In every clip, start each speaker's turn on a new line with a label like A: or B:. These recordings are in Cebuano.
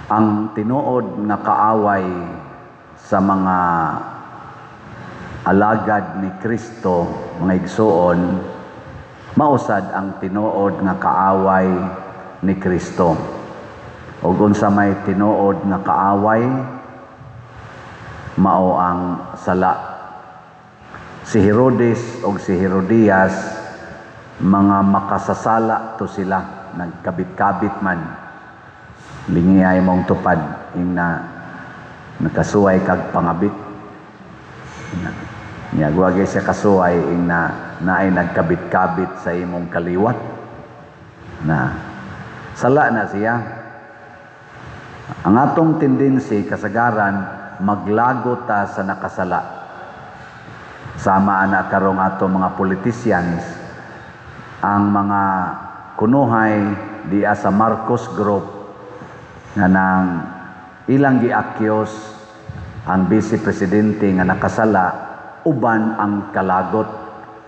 A: Ang tinuod nga kaaway sa mga alagad ni Kristo, mga igsuon, mao sad ang tinuod nga kaaway ni Kristo. Ug unsa may tinuod nga kaaway? Mao ang sala. Si Herodes ug si Herodias, mga makasasala to sila, nagkabit-kabit man. Lingiay mong tupad ing na nakasuway kag pangabit. Nya wagay siya kasuway ing na naay nagkabit-kabit sa imong kaliwat. Na sala na siya. Ang atong tendency kasagaran, maglagot ta sa nakasala. Sama ana karong ato mga politicians, ang mga kunuhay diya sa Marcos Group nga nang ilang gi-accuse ang vice presidente nga nakasala, uban ang kalagot.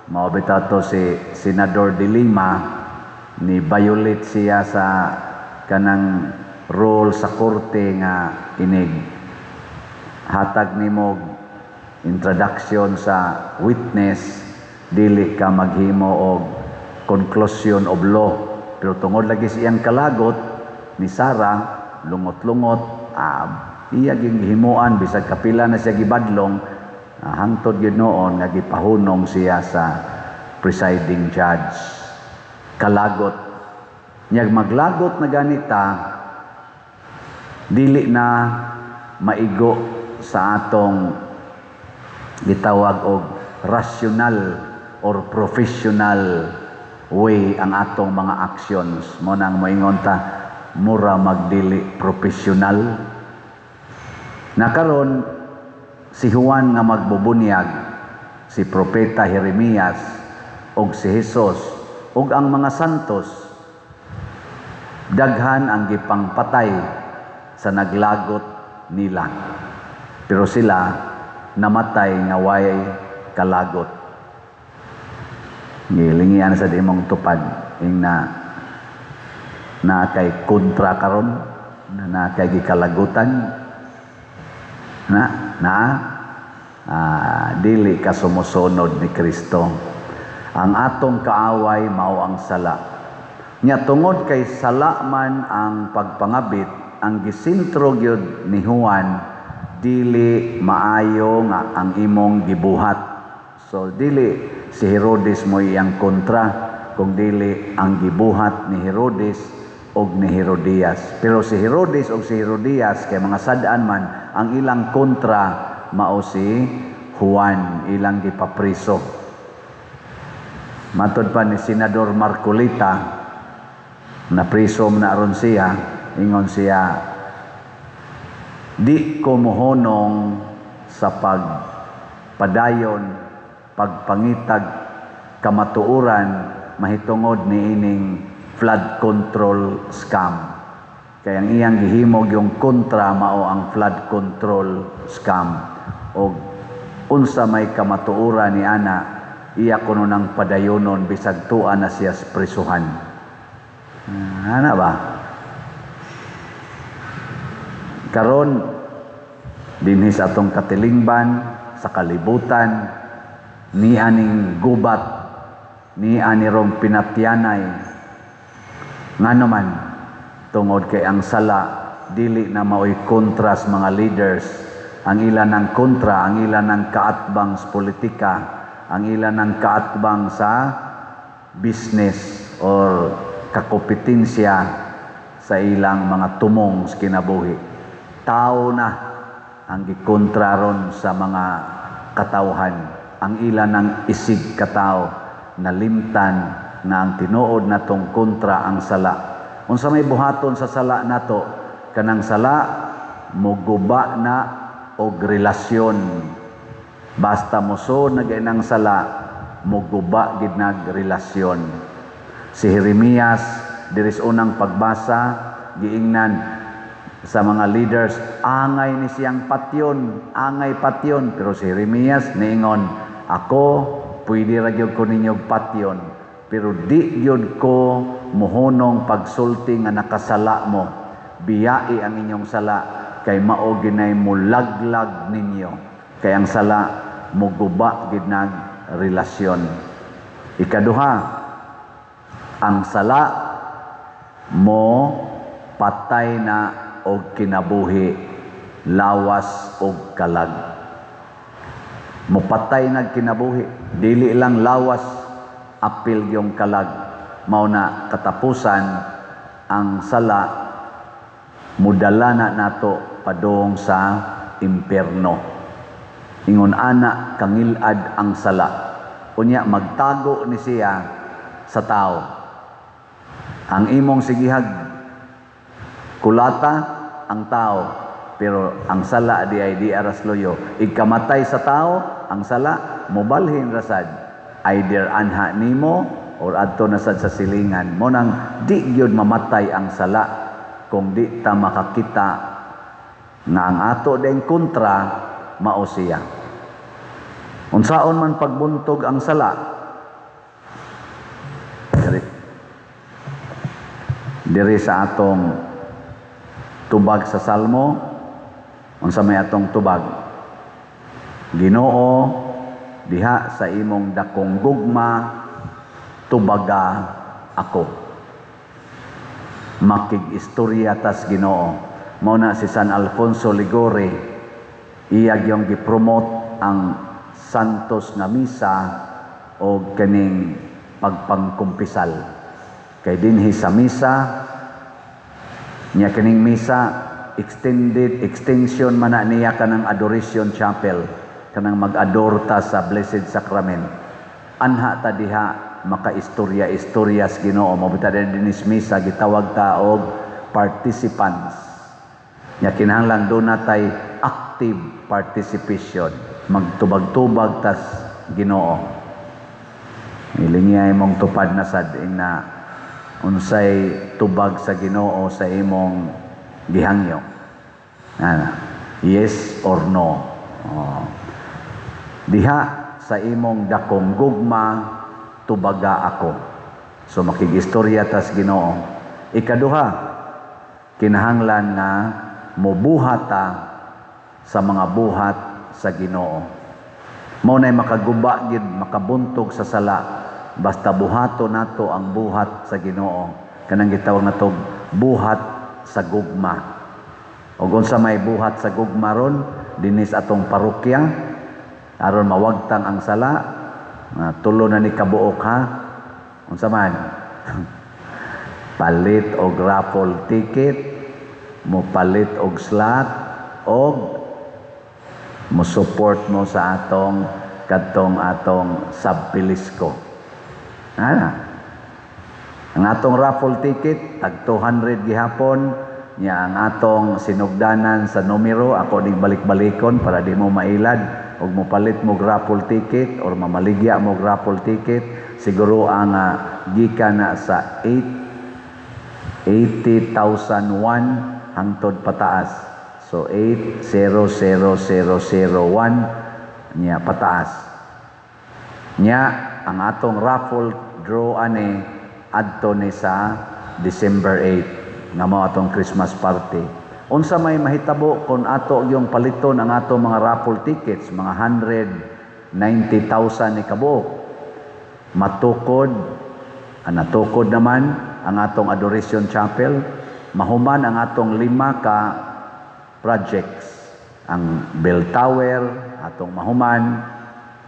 A: Mao bitaw to si Senador De Lima, ni violate siya sa kanang role sa korte nga inig hatag nimo introduction sa witness, dili ka maghimo og conclusion of law. Pero tungod lagi sa iyang kalagot ni Sara, lungot-lungot, iya ging himuan bisag kapila na siya gibadlong, hangtod gyud noon nga gipahunong siya sa presiding judge. Kalagot. Nyag maglagot na ganita, dili na maigo sa atong gitawag og rational or professional way ang atong mga actions. Mo nang moingon ta, mura magdili professional. Na karon, si Juan nga magbubunyag, si Propeta Jeremias ug si Jesus ug ang mga santos, daghan ang gipangpatay sa naglagot nila, pero sila namatay nga way kalagot. Gilingian sa imong tupad ing na na kay kontra karon na na kay gikalagutan na na dili ka sumusunod ni Kristo. Ang atong kaaway mao ang sala. Nya tungod kay sala man ang pagpangabit, ang gisintro gyud ni Juan, dili maayo nga ang imong gibuhat. So dili si Herodes mo iyang kontra, kung dili ang gibuhat ni Herodes og ni Herodias. Pero si Herodes og si Herodias kay mga sad-an man, ang ilang kontra mao si Juan, ilang gipapriso. Matod pa ni Senador Marcoleta, na priso na aron siya, ingon siya, "Di ko mohonong sa pagpadayon, pagpangitag kamatuoran mahitungod ni ining flood control scam." Kaya ang iyang gihimog yung kontra mao ang flood control scam. Og unsa may kamatuoran ni ana, iya kuno nang padayonon bisag tua na siya sa prisuhan. Ana ba? Karon dinhi sa atong katilingban, sa kalibutan, ni aning gubat, ni ani rong pinatyanay. Ngano man? Tungod kay ang sala dili na maoy kontra sa mga leaders. Ang ilan ng kontra, ang ilan ng kaatbang sa politika, ang ilan ng kaatbang sa business or kakompetensya sa ilang mga tumong sa kinabuhi. Tao na ang gikontra ron sa mga katawhan. Ang ilan ng isig katao, nalimtan na ang tinuod natong kontra ang sala. Unsa may buhaton sa sala nato? Kanang sala muguba na og relasyon. Basta moso na ang sala, muguba gid nag relasyon. Si Jeremias diri sa unang pagbasa, giingnan sa mga leaders, angay ni siyang patyon, angay patyon. Pero si Jeremias niingon, "Ako pwede ra gyud ko ninyo patyon, pero di gyud ko muhunong pagsulti nga nakasala mo." Biyai ang inyong sala kay mao ginay mulaglag ninyo. Kay ang sala muguba gid nag relasyon. Ikaduha, ang sala mo patay na og kinabuhi, lawas og kalag. Mopatay nag kinabuhi, dili lang lawas, apil yung kalag. Mao na katapusan, ang sala mudala na nato padung sa impierno. Ingon ana kangilad ang sala. Unya magtago ni siya sa tao. Ang imong sigihag kulata ang tao, pero ang sala di ay di aras loyo. Ikamatay sa tao ang sala, mobalhin rasad either anha nimo or adto na sad sa silingan mo. Nang di gyud mamatay ang sala kung di ta makakita nga ang ato ding kontra mao siya. Unsaon man pagbuntog ang sala? Diri sa atong tubag sa Salmo, unsa may atong tubag? "Ginoo, diha sa imong dakong gugma, tubaga ako." Makig-istorya tas Ginoo. Mao na si San Alfonso Liguori, iya gyung gipromote ang Santos nga Misa o kaning pagpangkumpisal. Kay dinhi sa misa niya, kining misa extended extension man na niya kanang Adoration Chapel, kanang mag-adore ta sa Blessed Sacrament. Anha ta diha makaistorya-istorya sa Ginoo. Mo bitaw dinis misa gitawag ta og participants. Nya kinahanglan do natay active participation, magtubag-tubag tas Ginoo. Ilingiay mong tupad na sad ina unsay tubag sa Ginoo sa imong gihangyo. Ah, yes or no? Oh. "Diha sa imong dakong gugma, tubaga ako." So makigistorya tas Ginoo. Ikaduha, kinahanglan nga mubuhat ta sa mga buhat sa Ginoo. Mao nay makaguba gid, makabuntog sa sala basta buhato nato ang buhat sa Ginoo, kanang gitawag nato buhat sa gugma. Ug unsa may buhat sa gugma ron dinis atong parokya aron mawagtang ang sala? Nga tulo na ni kabuok ha. Unsa man? Palit og raffle ticket, mo palit og slot, og mo support mo sa atong kadtong atong subpilisco. Ana. Ang atong raffle ticket tag 200 gihapon niya. Ang atong sinugdanan sa numero, ako ding balik-balikon para di mo mailad og mopalit mo raffle ticket or mamaligya mo raffle ticket, siguro ang gikan na sa 8 80,001 hangtod pataas. So 800001 niya pataas. Nya ang atong raffle draw ani adto ni sa December 8 nga mao atong Christmas party. Unsa may mahitabo kung ato yung paliton ang ato mga raffle tickets, mga 190,000 ni kabuok? Matukod, ang natukod naman ang atong Adoration Chapel, mahuman ang atong lima ka projects. Ang bell tower, atong mahuman,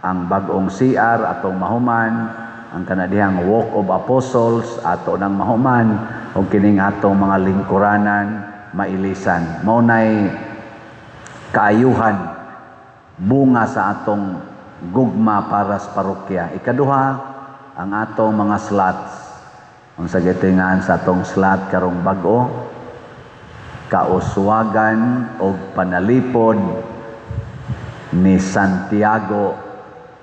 A: ang bagong CR, atong mahuman, ang kanadihang Walk of Apostles, ato nang mahuman, ug kining atong mga lingkuranan mailisan. Mao nay kaayuhan, bunga sa atong gugma para sa parokya. Ikaduha, ang atong mga slots. Unsa gitingahan sa atong slot karong bag-o? Kauswagan og panalipod ni Santiago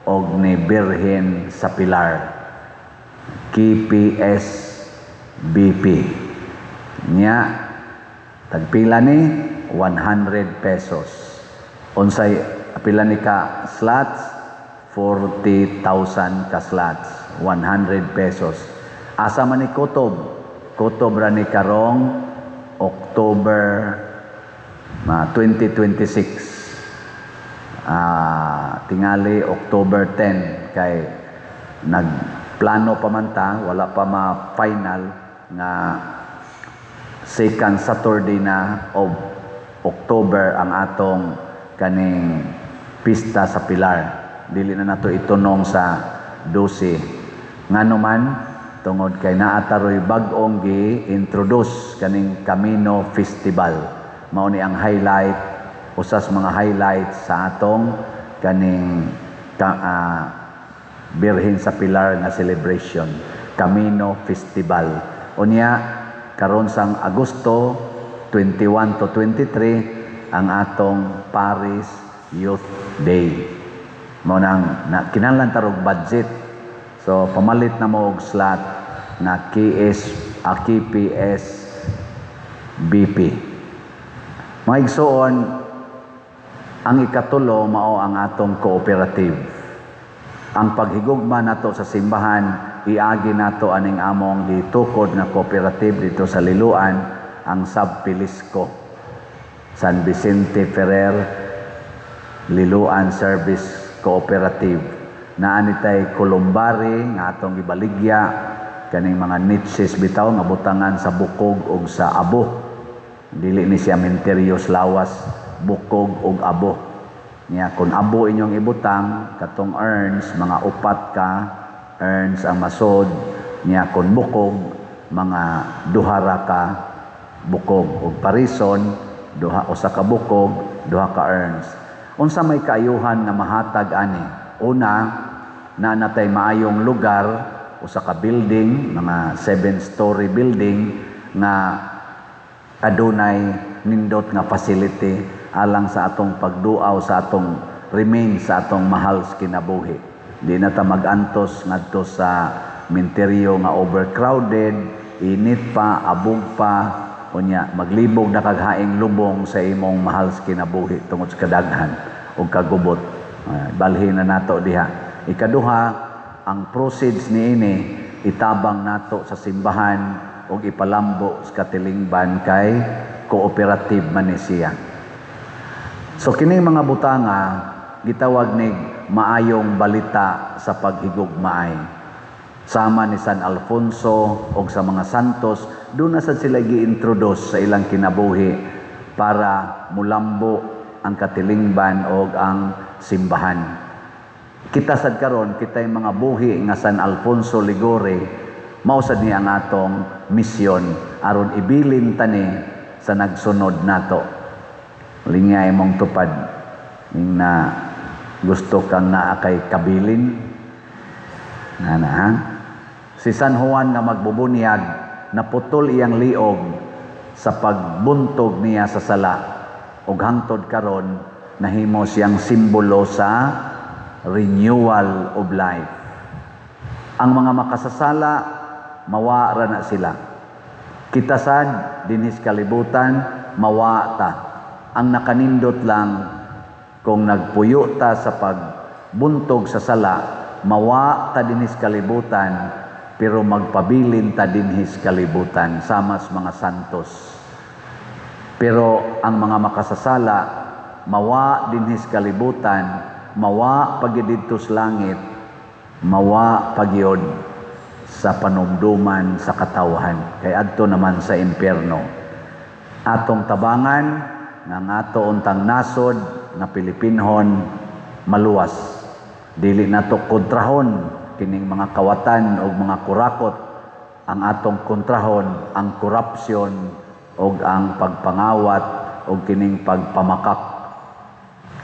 A: og ni Birhen sa Pilar. KPSBP. Nya tagpila ni? 100 pesos. Unsay pila ni ka slots? 40,000 ka slots. 100 pesos. Asa man ni kutob? Kutob ra ni karong October 2026. Tingali October 10 kay nagplano pa man ta, wala pa ma-final nga second Saturday na of October ang atong kaning pista sa Pilar. Dili na nato itunong sa 12. Ngano man, tungod kay naa taroy bag-ong gi-introduce kaning Camino Festival. Mao ni ang highlight, usas mga highlights sa atong kaning Birhen sa Pilar nga celebration, Camino Festival. Unya karon sang Agosto 21 to 23 ang atong Parish Youth Day. Mao nang na kinahanglan tarog budget. So pamalit na mo og slot na KS KPS BP. Mga igsoon, ang ikatulo mao ang atong cooperative. Ang paghigugma nato sa simbahan, iagi nato aning among gitukod nga cooperative dito sa Liloan, ang Sabpilisco, San Vicente Ferrer Liloan Service Cooperative. Naa ni tay columbary nga atong gibaligya, kaning mga niches bitaw nga butangan sa bukog ug sa abo. Dili ni siya menteryos lawas, bukog ug abo. Nya kung abo inyong ibutang, katong urns, mga upat ka urns ang masod. Nya kung bukog, mga duha ra ka bukog, ug parison duha, usa ka bukog, duha ka urns. Unsa may kaayuhan nga mahatag ani? Una, naa natay maayong lugar, usa ka building, mga 7-story building nga adunay nindot nga facility alang sa atong pagduaw sa atong remains sa atong mahal sa kinabuhi. Di na ta magantos ngadto sa menteryo nga overcrowded, init pa, abog pa, unya maglibog na kag haing lubong sa imong mahal sa kinabuhi tungod sa kadaghan ug kagubot. Balhin na nato diha. Ikaduha, ang proceeds niini itabang nato sa simbahan ug ipalambo sa katilingban kay cooperative man ni siya. So kining mga butanga gitawag nig maayong balita sa paghigugmaay. Sama ni San Alfonso og sa mga santos, doon na sad sila gi-introduce sa ilang kinabuhi para mulambo ang katilingban og ang simbahan. Kita sad karon, kita'y mga buhi nga San Alfonso Liguori, mao sad ni ang atong misyon aron ibilin tani sa nagsunod nato. Lingay mong tupad ning na gusto kang naa kay kabilin na na, ha? Si San Juan nga magbubunyag, naputol iyang liog sa pagbuntog niya sa sala, ug hangtod karon nahimo siyang simbolo sa renewal of life. Ang mga makasasala, mawa ra na sila. Kita sad dinhis kalibutan, mawa ta. Ang nakanindot lang kung nagpuyo ta sa pagbuntog sa sala, mawa ta dinhis kalibutan, pero magpabilin ta dinhis kalibutan sama sa mga santos. Pero ang mga makasasala, mawa dinhis kalibutan, mawa pagyud didto sa langit, mawa pagyod sa panumduman sa katawhan kay adto naman sa impyerno. Atong tabangan nga ang ato untang nasod nga Pilipinhon maluwas. Dili nato kontrahon kining mga kawatan og mga kurakot. Ang atong kontrahon ang korupsyon og ang pagpangawat og kining pagpamakak.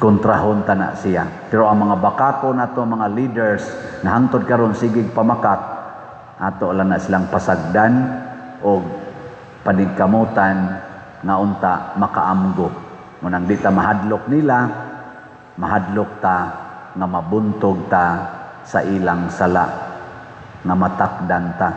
A: Kontrahon ta na siya. Pero ang mga bakako nato, mga leaders na hangtod karon sigig pamakak, ato lang na silang pasagdan og panigkamutan nga unta makaamgo. Munang di ta mahadlok nila, mahadlok ta nga mabuntog ta sa ilang sala, nga matakdan ta.